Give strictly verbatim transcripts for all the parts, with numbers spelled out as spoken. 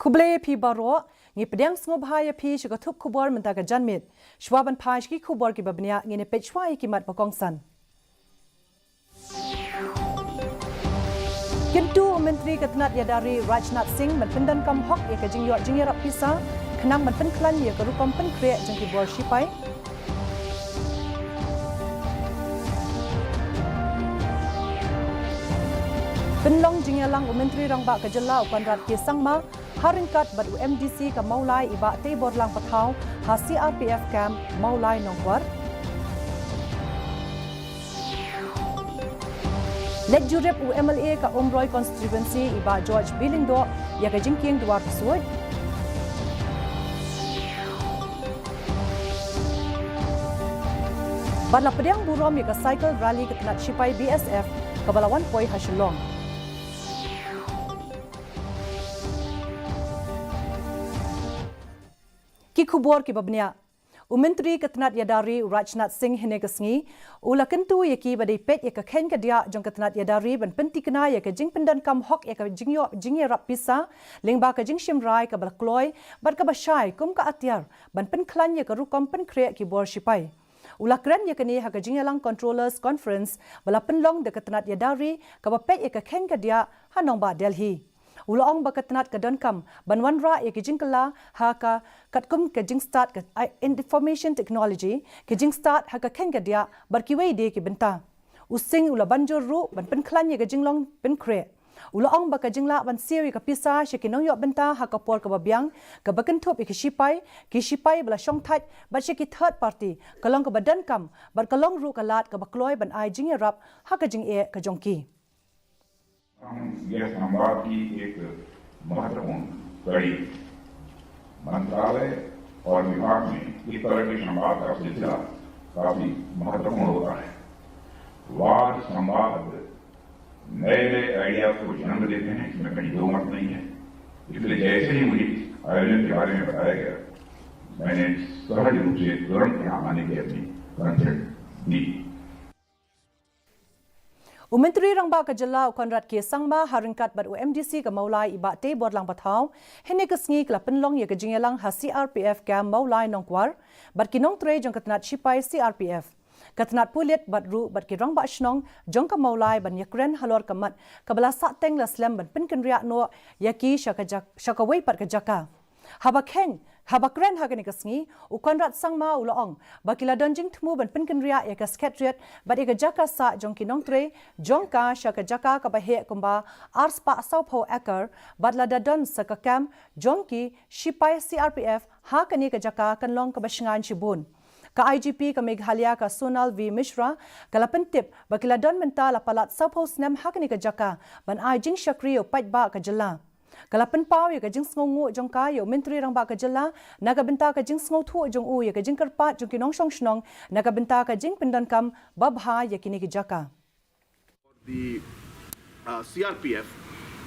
Khublei phi baroh, ngi pdiang sngewbha ïa phi sha ka thup khubor mynta ka janmiet. Shuwa ban phai sha ki khubor kiba bniah, ngin ïa peit shuwa ïa ki mat ba kongsan. Kyntu u Myntri ka tnat ïada ri Rajnath Singh ban pyndonkam hok ïa ka jingïoh jingïarap pisa, khnang ban pynkhlaiñ ïa ka rukom pynkhreh jong ki bor shipai. Pynlong jingïalang u Myntri Rangbah ka Jylla u Conrad K Sangma ha ryngkat bad u M D C ka Mawlai i Bah Teiborlang Pathaw ha C R P F camp Mawlai Nongkwar. Leit jurip u M L A ka Umroi constituency i Bah George B Lyngdoh ïa ka jingkieng duar ksuid. Bad la pdiang burom ïa ka cycle rally ka tnat shipai B S F kaba la wan poi ha Shillong. Ki khubor kiba bniah. U Myntri ka tnat ïada ri u Rajnath Singh hynne ka sngi u la kyntu ïa ki ba dei peit ïa ka kheiñ ka diah jong ka tnat ïada ri ban pyntikna ïa ka jingpyndonkam hok ïa ka jingïoh jingïarap pisa lyngba ka jingshim rai kaba la kloi bad kaba shai kum ka atiar ban pynkhlaiñ ïa ka rukom pynkhreh ki bor shipai. U la kren ïa kane ha ka jingïalang Controllers Conference ba la pynlong da ka tnat ïada ri kaba peit ïa ka kheiñ ka diah ha nongbah Delhi. U la ong ba ka tnat ka donkam ban wanrah ïa ki jingkylla ha ka katkum ka jingstad ka, ah, information technology, ka jingstad ha ka kheiñ ka diah bad kiwei de ki bynta. U Singh u la ban jur ruh ban pynkhlaiñ ïa ka jinglong pynkhreh. U la ong ba ka jinglah ban siew ïa ka pisa sha ki nongïoh bynta ha ka por kaba biang, kaba kynthup ïa ki shipai, ki shipai ba la shongthait bad sha ki third party ka long kaba donkam bad ka long ruh ka lad kaba kloi ban ai jingïarap ha ka jingeh ka jong ki. यह संवाद की एक महत्वपूर्ण कड़ी। मंत्रालय और विभाग में इस तरह के संवाद का सिलसिला काफी महत्वपूर्ण होता है। वाद संवाद नए नए आइडिया को जन्म देते हैं, इसमें कहीं दो मत नहीं है। इसलिए जैसे ही मुझे इस आयोजन के बारे में बताया गया, मैंने सहज रूप से तुरंत यहाँ आने की अपनी कंसेंट दी। U Myntri Rangbah ka Jylla u Conrad K Sangma ha ryngkat bad u M D C ka Mawlai i Bah Teiborlang Pathaw hynne ka sngi ka la pynlong ïa ka jingïalang ha C R P F camp Mawlai Nongkwar bad ki nongtrei jong ka tnat shipai C R P F, ka tnat pulit bad ruh bad ki rangbah shnong jong ka Mawlai ban ïakren halor ka mat kaba la sahteng la slem ban pynkynriah noh ïa ki sha ka jak-, sha kawei pat ka jaka. Haba kheiñ, haba kren ha kane ka sngi, u Conrad Sangma u la ong ba ki la don jingthmu ban pynkynriah ïa ka Secretariat bad ïa ka jaka sah jong ki nongtrei jong ka sha ka jaka kaba heh kumba arspah sawphew acre bad lada don sa ka camp jong ki shipai C R P F ha kane ka jaka kan long kaba shngaiñ shibun. Ka I G P ka Meghalaya ka Sonal V Mishra ka la pyntip ba ki la don mynta la palat sawphew snem ha kane ka jaka ban ai jingshakri ïa u paidbah ka jylla. Ka la pynpaw ïa ka jingsngewnguh jong ka ïa u Myntri Rangbah ka Jylla na ka bynta ka jingsngewthuh jong u ïa ka jingkyrpad jong ki nongshong shnong na ka bynta ka jingpyndonkam babha ïa kine ki jaka. The uh, C R P F.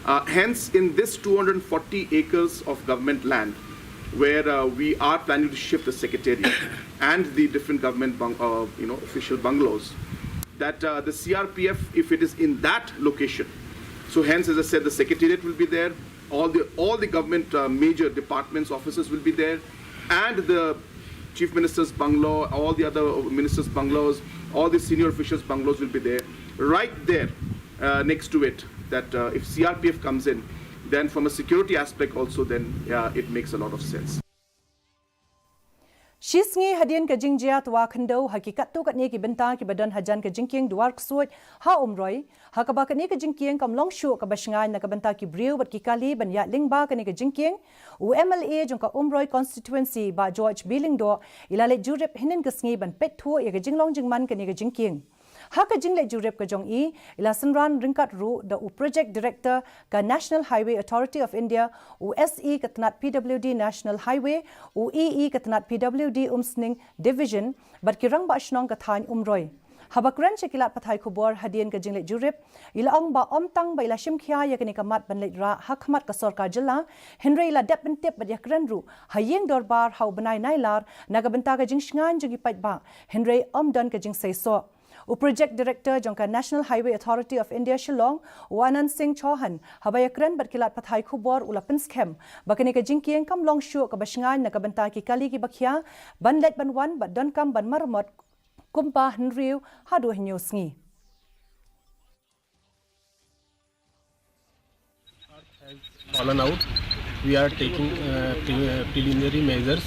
Uh, hence, in this two hundred forty acres of government land, where uh, we are planning to shift the secretariat and the different government bung- uh, you know, official bungalows, that uh, the C R P F, if it is in that location, so hence, as I said, the secretariat will be there, all the all the government uh, major departments offices will be there, and the chief minister's bungalow, all the other ministers' bungalows, all the senior officials' bungalows will be there, right there uh, next to it. That uh, if C R P F comes in, then from a security aspect also, then uh, it makes a lot of sense. Shi sngi hadien ka jingjia twa khyndew ha ki katto katne ki bynta kiba don hajan ka jingkieng duar ksuid ha Umroi, ha kaba kane ka jingkieng kam long shuh kaba shngaiñ na ka bynta ki briew bad ki kali ban ïaid lyngba kane ka jingkieng, u M L A jong ka Umroi constituency Bah George B Lyngdoh i la leit jurip hynnin ka sngi ban peit thuh ïa ka jinglong jingman kane ka jingkieng. Ha ka jingleit jurip ka jong i, i la synran ryngkat ruh da u Project Director ka National Highway Authority of India, u S E ka tnat P W D National Highway, u E E ka tnat P W D Umsning Division, bad ki rangbah shnong ka thaiñ Umroi. Haba kren sha ki lad pathai khubor hadien ka jingleit jurip, i la ong ba ym tang ba i la shim khia ïa kane ka mat ban leit rah ha khmat ka sorkar jylla, hynrei i la dep pyntip bad ïakren ruh ha ïing dorbar ha u bnai Nailar na ka bynta ka jingshngaiñ jong ki paidbah, hynrei ym don ka jingseisoh. U Project Director jong ka National Highway Authority of India Shillong, u Anand Singh Chauhan, haba ïakren bad ki lad pathai khubor u la pynskhem ba kane ka jingkieng kam long shuh kaba shngaiñ na ka bynta ki kali kiba khia ban leit ban wan bad donkam ban maramot kumba hynriew haduh hynñiew sngi. Fallen out. We are taking uh, pre- uh, preliminary measures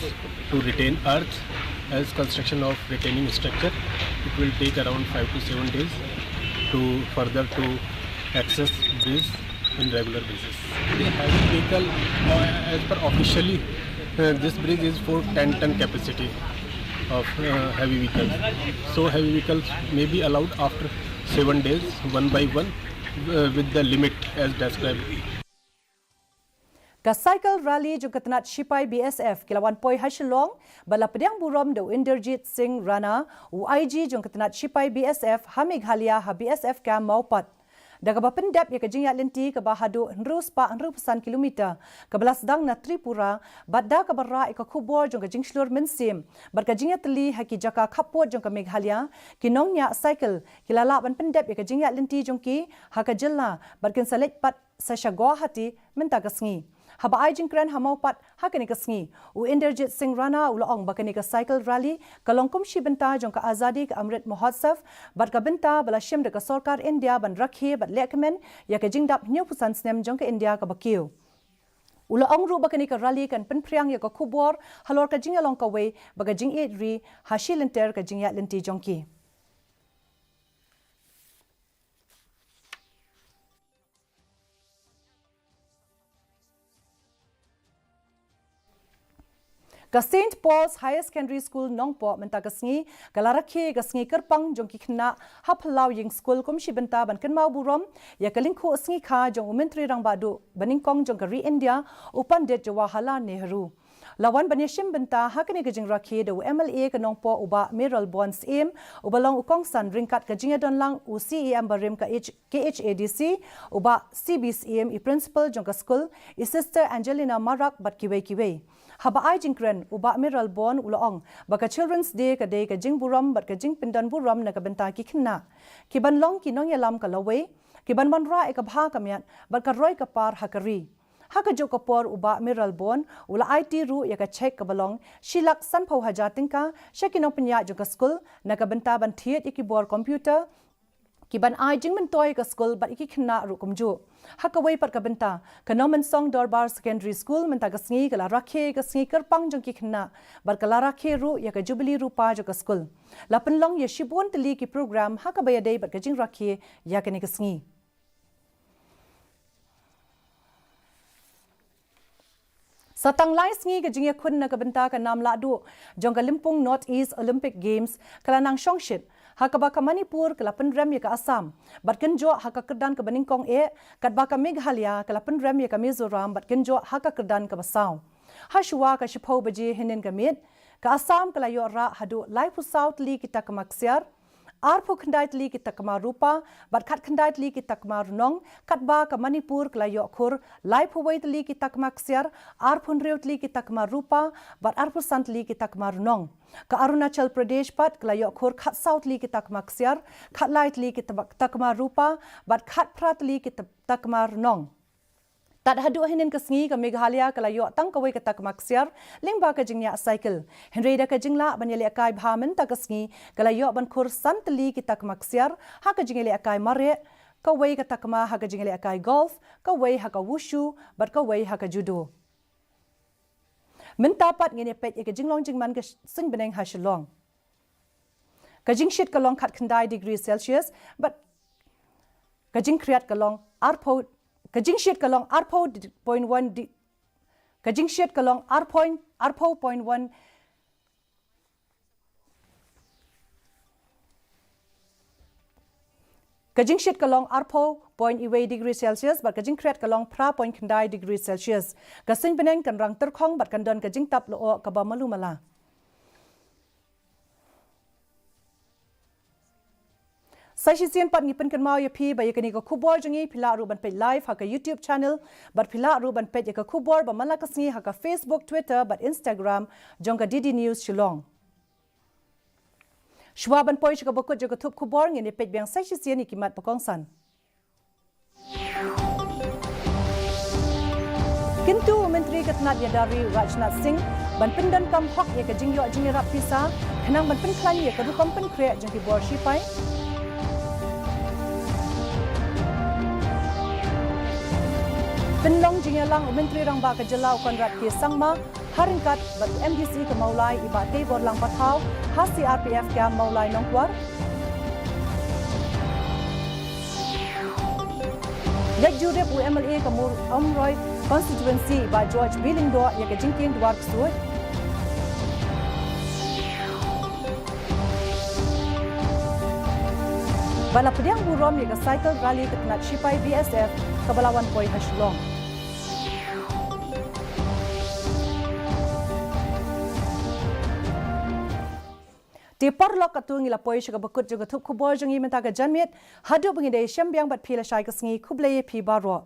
to retain earth as construction of retaining structure. It will take around five to seven days to further to access bridge in regular basis. The heavy vehicle, uh, as per officially, uh, this bridge is for ten ton capacity of uh, heavy vehicles. So heavy vehicles may be allowed after seven days, one by one, uh, with the limit as described. Ka cycle rally jong ka tnat shipai B S F ki la wan poi ha Shillong, ba la pdiang burom da u Inderjit Singh Rana, u I G jong ka tnat shipai B S F ha Meghalaya ha B S F camp Mawpat. Da kaba pyndep ïa ka jingïaid lynti kaba haduh hynriew spah hynriew phew san kilometer, kaba la sdang na Tripura, bad da kaba rah ïa ka khubor jong ka jingshlur mynsiem bad ka jingïatylli ha ki jaka khappud jong ka Meghalaya, ki nongñiah cycle ki la lah ban pyndep ïa ka jingïaid lynti jong ki ha ka jylla bad kin sa leit pat sa sha Guwahati mynta ka sngi. Haba ai jingkren ha Mawpat ha kane ka sngi, u Inderjit Singh Rana u la ong ba kane ka cycle rally ka long kum shi bynta jong ka Azadi ka Amrit Mahotsav, bad ka bynta ba la shim da ka sorkar India ban rakhe bad lehkmen ïa ka jingdap hynñiew phew san snem jong ka India kaba kiew. U la ong ruh ba kane ka rally kan pynphriang ïa ka khubor halor ka jingïalong kawei bad ka jingïeit ri ha shi lynter ka jingïaid lynti jong ki. Ka Saint Paul's Higher Secondary School Nongpoh mynta ka sngi ka la rakhe ka sngi kyrpang jong ki khynnah ha phyllaw ïing skul kum shi bynta ban kynmaw burom ïa ka lyngkhuh sngi kha jong u Myntri Rangbah Duh banyngkong jong ka ri India, u Pandit Jawaharlal Nehru. La wan ban ïashim bynta ha kane ka jingrakhe da u M L A ka Nongpoh u Bah Mayralborn Syiem, uba long u kongsan ryngkat ka jingïadonlang u C E M barim ka H- K H A D C, u Bah C B Syiem, i principal jong ka skul, i Sister Angelina Marak bad kiwei kiwei. Haba ai jingkren, u Bah Mayralborn u la ong ba ka Children's Day ka dei ka jingburom bad ka jingpyndonburom na ka bynta ki khynnah, ki ban long ki nongïalam ka lawei, ki ban wanrah ïa ka bha ka miat bad ka roi ka par ha ka ri. Ha kajuh ka por u Bah Mayralborn u la aiti ruh ïa ka cheque kaba long shi lak sanphew hajar tyngka sha ki nongpynïaid jong ka skul na ka bynta ban thied ïa ki bor computer, ki ban ai jingmyntoi ïa ka skul bad ïa ki khynnah ruh kumjuh. Ha kawei pat ka bynta, ka Nongmynsong Dorbar Secondary School mynta ka sngi ka la rakhe ka sngi kyrpang jong ki khynnah bad ka la rakhe ruh ïa ka Jubilee Rupa jong ka skul. La pynlong ïa shibun tylli ki program ha kaba ïadei bad ka jingrakhe ïa kane ka sngi. Sa tang lai sngi ka jingïakhun na ka bynta ka nam lahduh jong ka Lympung North East Olympic Games ka la nang shongshit, ha kaba ka Manipur ka la pynrem ïa ka Assam bad kynjoh ha ka kyrdan kaba nyngkong eh, katba ka Meghalaya ka la pynrem ïa ka Mizoram bad kynjoh ha ka kyrdan kaba saw. Ha shuwa ka shiphew baje hynnin ka miet, ka Assam ka la ïoh rah haduh laiphew saw tylli ki takma ksiar, arphew khyndai tylli ki takma rupa bad khatkhyndai tylli ki takma rnong, katba ka Manipur ka la ïoh khur laiphew wei tylli ki takma ksiar, arphew hynriew tylli ki takma rupa bad arphew san tylli ki takma rnong. Ka Arunachal Pradesh pat ka la ïoh khur khatsaw tylli ki takma ksiar, khatlai tylli ki taba- takma rupa bad khatphra tylli ki ta- takma rnong. Tad haduh hynnin ka sngi ka Meghalaya ka la ïoh tang kawei ka takma ksiar lyngba ka jingñiah cycle. Hynrei da ka jinglah ban ïalehkai bha mynta ka sngi ka la ïoh ban khur san tylli ki takma ksiar ha ka jingïalehkai mareh, kawei ka takma ha ka jingïalehkai golf, kawei ha ka wushu bad kawei ha ka judo. Mynta pat ngin ïa peit ïa ka jinglong jingman ka sh- suiñ bneng ha Shillong. Ka jingshit ka long khatkhyndai degree Celsius bad ka jingkhriat ka long arphew, ka jingshit ka long arphew point one di- ka jingshit ka long arphew, arphew point one, ka jingshit ka long arphew point wei degree Celsius bad ka jingkhriat ka long phra point khyndai degree Celsius. Ka suiñ bneng kan rang tyrkhong bad kan don ka jingtap lyoh kaba malu mala. Sa shisien pat ngi pynkynmaw ïa phi ba ïa kane ka khubor jong ngi phi lah ruh ban peit live ha ka YouTube channel bad phi lah ruh ban peit ïa ka khubor ba man la ka sngi ha ka Facebook, Twitter bad Instagram jong ka D D News Shillong. Shuwa ban poi sha kaba kut jong ka thup khubor, ngin ïa peit biang sa shisien ïa ki mat ba kongsan. Kyntu u Myntri ka tnat ïada ri u Rajnath Singh ban pyndonkam hok ïa ka jingïoh jingïarap pisa khnang ban pynkhlaiñ ïa ka rukom pynkhreh jong ki bor shipai. Pynlong jingïalang u Myntri Rangbah ka jylla u Conrad K Sangma ha ryngkat bad u M D C ka Mawlai i Bah Teiborlang Pathaw ha C R P F Camp Mawlai Nongkwar. Leit jurip u M L A ka Mur Umroi Constituency i Bah George B Lyngdoh ïa ka jingkieng duwar ksuid. Ba la pdiang burom ïa ka cycle rally ka tnat shipai B S F kaba la wan poi ha Shillong. Te paralok, katto ngi la poi sha kaba kut jong ka thup khubor jong ngi mynta ka janmiet. Haduh ba ngin da ïashem biang bad phi lashai ka sngi, khublei ïa phi baroh.